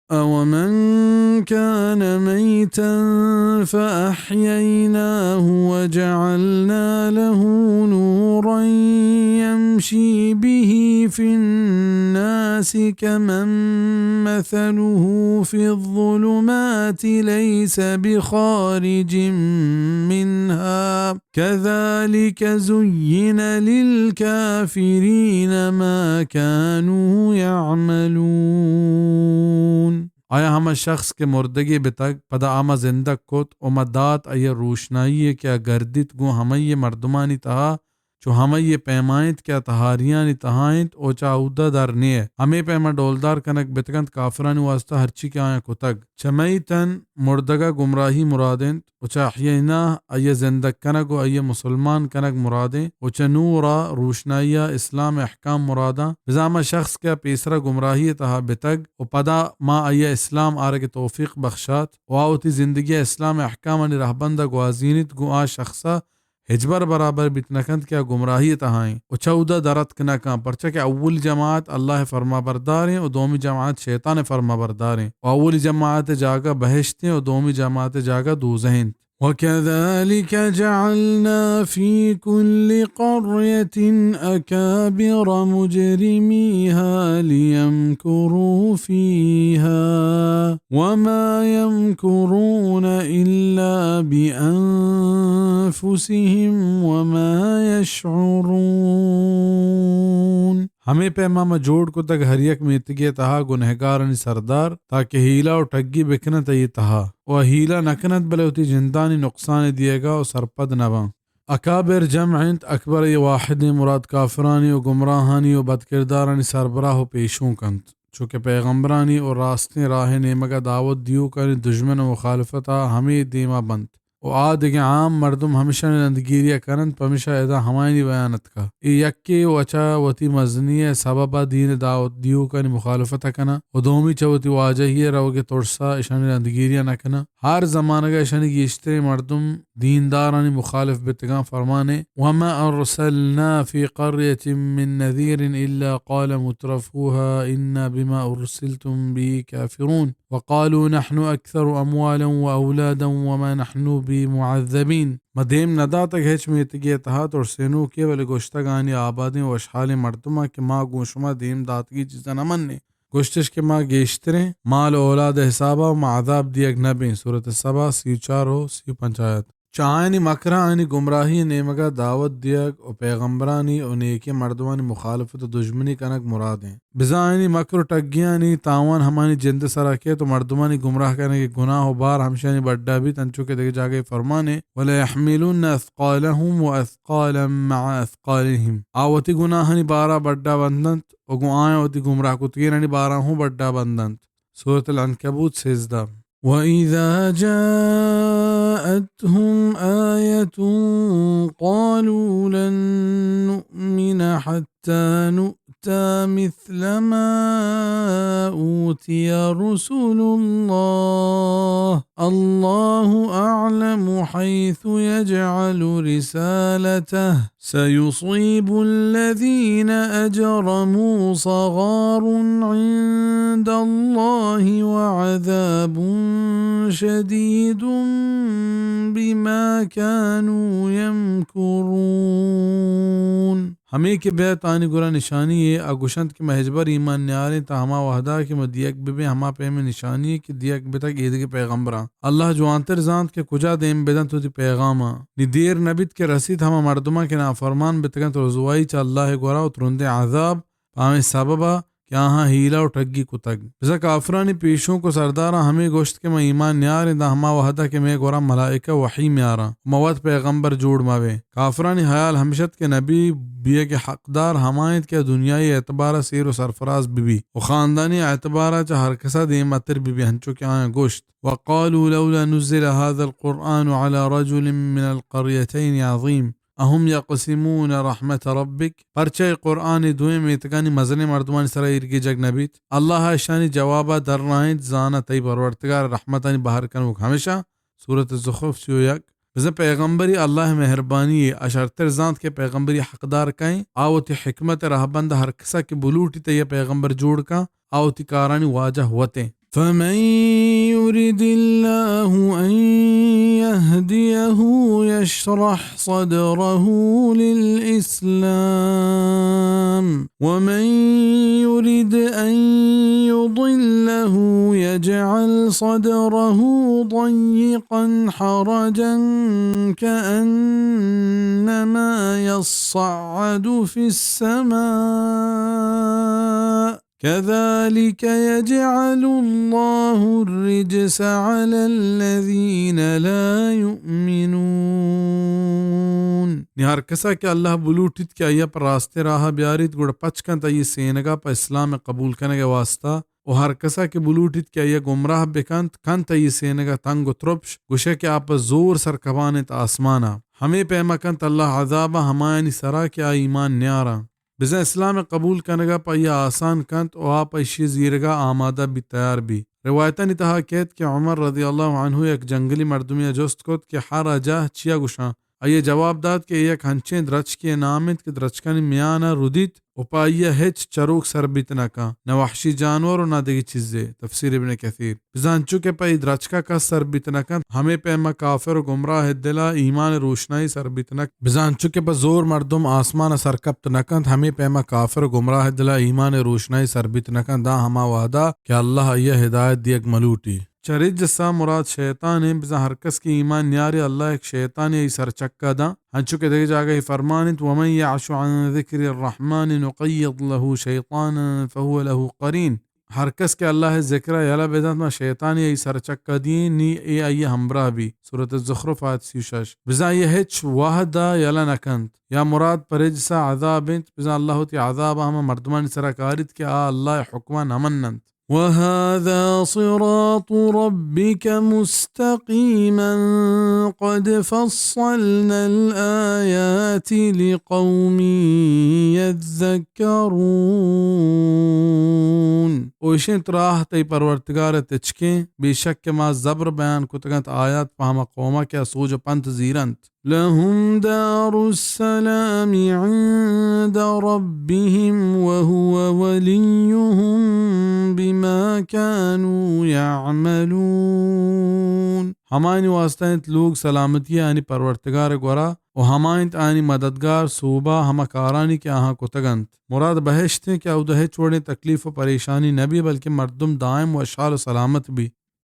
أومن كان ميتا فأحييناه وجعلنا له نورا يمشي به في الناس كمن مثله في الظلمات ليس بخارج منها كذلك زين للكافرين ما كانوا يعملون۔ آیا ہما شخص کہ مردگے بتگ، پدا آ ما زندگ کت و ما دات آئی ء روشنائی ء کہ آ گردیت گوں ہمائی ء مردمانی تہا، چو ہمائی ء پیما انت کہ آ تہاریانی تہا انت و چہ اودا در نیئے۔ ہمے پیما ڈولدار کنگ بتگ انت کافرانی واسطہ ہرچی کہ آیاں کتگ۔ چہ میتن مردگ ء گمراہی مراد انت۔ و چہ احییناہ آئی ء زندگ کنگ و آئی ء مسلمان کنگ مرادیں و چہ نور ء روشنائی ء اسلام ء احکام مراداں۔ بزاں ہما شخص کہ آ پیسرا گمراہی ء تہا بتگ و پدا ما آئی ء اسلام آرگ ء توفیق بخشات و آ وتی زندگی ء اسلام ء احکامانی رہبند ء گوازینیت، گوں آ شخص ء ہچبر برابر بیت نہ کنت کہ آ گمراہی ء تہا ایں و چہ اودا در اتک نہ کن، پرچا کہ اولی جماعت اللہ ء فرمانبرداریں و دومی جماعت شیطان ء فرمانبرداریں و اولی جماعت ء جاگہ بہشتیں و دومی جماعت ء جاگہ دوزہ انت۔ وكذلك جعلنا في كل قرية أكابر مجرميها ليمكروا فيها وما يمكرون إلا بأنفسهم وما يشعرون۔ ہمے پیما ما جوڑ کتگ ہر یک میتگے ء تہا گنہگارانی سردار، تاکہ ہیلہ و ٹگی بکنت آئی ء تہا، و ہیلہ نہ کنت، بلے وتی جندانی نقصان ء دیگا و سرپد نہ باں۔ اکابر جمع انت، اکبر ء واحدیں مراد کافرانی و گمراہانی و بدکردارانی سربراہ و پیشونک انت، چو کہ پیغمبرانی و راستیں راہ ء نیمگا دعوت دیوکانی دژمن و مخالفتا ہمے دیما بنت۔ و آ دگہ عام مردم ہمشانی رندگیری ء کن انت، پمیشا ادا ہمایانی بیان اتکا۔ اے یکے و چہ وتی مزنی ء سبب ء دین ء دعوت دیوکانی مخالفت ء کناں و دومی چہ وتی واجہی ء روگ ء ترس ء اشانی رندگیری ء نہ کناں۔ ہر زمانگ ء اشانی گیشتریں مردم دیندارانی مخالف بتگاں۔ فرمانے، وما ارسلنا في قرية من نذير الا قال مترفوها انا بما ارسلتم به كافرون۔ وقالوا نحن أكثر أموالا وأولادا وما نحن بمعذبين۔ ما دیم نہ داتگ ہچ میتگے ء تہا ترسینوکے، بلے گوشتگ آنی آبادیں وشحالیں مردماں کہ ما گوں شما دیم داتگی چیزاں نہ منیں۔ گوشتش کہ ما گیشتریں مال و اولاد ء حسابا و ما عذاب دیگ نہ بیں۔ سورت سبا، سی و چار و سی و پنچ آیت۔ چہ آیانی مکراں آیانی گمراہی ء نیمگا دعوت دیگ و پیغمبرانی و نیکیں مردمانی مخالفت و دژمنی کنگ مراد انت۔ بزاں آیانی مکر و ٹگیانی تاوان ہمانی جند ء سرا کیت و مردمانی گمراہ کنگ ء گناہ و بار ہمشانی بڈا بیت، انچو کہ دگہ جاگہے فرمانے، وليحملن أثقالهم وأثقالا مع أثقالهم۔ آ وتی گناہانی بارا بڈا بندنت و گوں آیاں وتی گمراہ کتگینانی بارا ہوں بڈا بندنت۔ سورة العنکبوت، سیزدہ۔ وإذا جاءتهم آية قالوا لن نؤمن حتى نؤتى مثل ما أوتي رسل الله، الله أعلم حيث يجعل رسالته، سيصيب الذين أجرموا صغار عند الله وعذاب شديد بما كانوا يمكرون۔ ہمے کہ بیت آنی گورا نشانی یے، آ گوشنت کہ ما ہچبر ایمان نیاریں تا ہما وہدا کہ ما دیگ ببیں ہما پیمیں نشانی یے کہ دیگ بتگ ایدگہ پیغمبراں۔ اللہ جوانتر زانت کہ کجا دیم بدنت وتی پیغاماں۔ نی دیر نہ بیت کہ رسیت ہما مردماں کہ نافرمان بتگنت، رسوائی چہ اللہ ء گورا و ترندیں عذاب پہ ہمے سببا کہ آہاں ہیلہ و ٹگی کتگ۔ بزاں کافرانی پیشونک و سرداراں ہمے گوشت کہ ما ایمان نیاریں داں ہما وہدا کہ مئے گورا ملائکہ وحی میاراں و ما وت پیغمبر جوڑ مبیں۔ کافرانی ہیال ہمش ات کہ نبی بیگ ء حقدار ہما انت کہ دنیائی اعتبارا سیر و سرفراز ببی و خاندانی اعتبارا چہ ہر کسا دیمتر ببی، ہنچو کہ آیاں گوشت۔ وقالوا لولا نزل هذا القرآن على رجل من القريتين عظيم أهم يقسمون رحمة ربك؟ پرچہ اے قرآن دوئیں میتگانی مزنیں مردمانی سرا ایرگیجگ نہ بیت؟ اللہ ء اشانی جوابا درائینت، زاناں تئی پرورتگار ء رحمتانی بہر کنوک ہمشاں۔ سورت الزخرف، سی و یک۔ بزاں پیغمبری اللہ ء مہربانی یے، آ شرتر زانت کہ پیغمبری حقدار کئے، آ وتی حکمت ء رہبند ء ہر کسا کہ بلوٹیت آئی ء پیغمبر جوڑ کن، آ وتی کارانی واجہ وت انت۔ فمن يرد الله أن يهديه يشرح صدره للإسلام، ومن يرد أن يضله يجعل صدره ضيقا حرجا كأنما يصعد في السماء، كذلك يجعل الله الرجس على الذين لا يؤمنون. نی ہر کسا کہ اللہ بلوٹیت کہ آئی ءَ پہ راستیں راہ ءَ بیاریت، گڑا پچ کنت آئی ءِ سینگ ءَ پہ اسلام ءِ قبول کنگ ءِ واستا، و ہر کسا کہ بلوٹیت کہ آئی ءَ گمراہ بکنت، کنت آئی ءِ سینگ ءَ تنگ و ترپش، گوشئے کہ آ پہ زور سرکپان انت آسمان ءَ۔ ہمے پیم ءَ کنت اللہ عذاب ءَ ہمایانی سرا کہ آ ایمان نیاراں۔ بزاں اسلام ءِ قبول کنگ ءَ پہ آئی ءَ آسان کنت و آ پہ ایشی ءِ زیرگ ءَ آمادہ بیت، تیار بیت۔ روایتانی تہا کیت کہ عمر رضی اللہ عنہ یک جنگلی مردمے ءَ جست کت کہ حرجہ چیا گوشاں؟ آئی ءَ جواب دات کہ اے یک ہنچیں درچکے ءِ نام انت کہ درچکانی میان ءَ ردیت و پہ آئی ءَ ہچ چروک سر بیت نہ کن، نہ وحشی جانور و نہ دگہ چیزے۔ تفسیر ابن کثیر۔ بزاں انچو کہ پہ اے درچک ءَ کس سر بیت نہ کنت، ہمے پیم ءَ کافر و گمراہ ءِ دل ءَ ایمان ءِ روشنائی سر بیت نہ کنت۔ بزاں انچو کہ پہ زور مردم آسمان ءَ سرکپت نہ کنت، ہمے پیم ءَ کافر و گمراہ ءِ دل ءَ ایمان ءِ روشنائی سر بیت نہ کنت، داں ہما وہد ءَ کہ اللہ آئی ءَ ہدایت دیگ ملوٹی۔ چہ رجس ءَ مراد شیطان انت، بزاں ہر کس کہ ایمان نیارے، اللہ یک شیطانے آئی سرچک ءَ داں، انچو کہ دگہ جاگہے فرمان انت، ومن یعش عن ذکر الرحمن نقید له شیطانا فهو له قرین۔ ہر کس کہ اللہ ءِ ذکر ءَ یلہ بدنت، ما شیطانے آئی سرچک ءَ دئیں، نی اے آئی ءِ ہمراہ بی۔ سورۃ الزخرف، آیت سی و شش۔ بزاں آئی ءَ ہچ وہد ءَ یلہ نہ کنت۔ یا مراد پہ رجس ءَ عذاب انت، بزاں اللہ وتی عذاب ءَ ہما مردمانی سرا کاریت کہ آ اللہ ءِ حکم ءَ نہ مننت۔ وهذا صراط ربك مستقيما قد فصلنا الآيات لقوم يذكرون۔ و اش انت راہ تئی پرورتگار ءِ تچکیں، بے شک کہ ما زبر بیان کتگ انت آیات پہ ہما قوم ءَ کہ آ سوج و پنت زیرنت۔ لهم دار السلام عند ربهم وهو وليهم بما كانوا يعملون۔ ہمایانی واسطہ انت لوگ سلامتی آنی پرورتگار ءِ گورا، و ہما انت آنی مددگار سوبا ہما کارانی کہ آہاں کتگ انت۔ مراد بہشت انت کہ اودا ہچ وڑیں تکلیف و پریشانی نہ بی، بلکہ مردم دائم وشحال و سلامت بی۔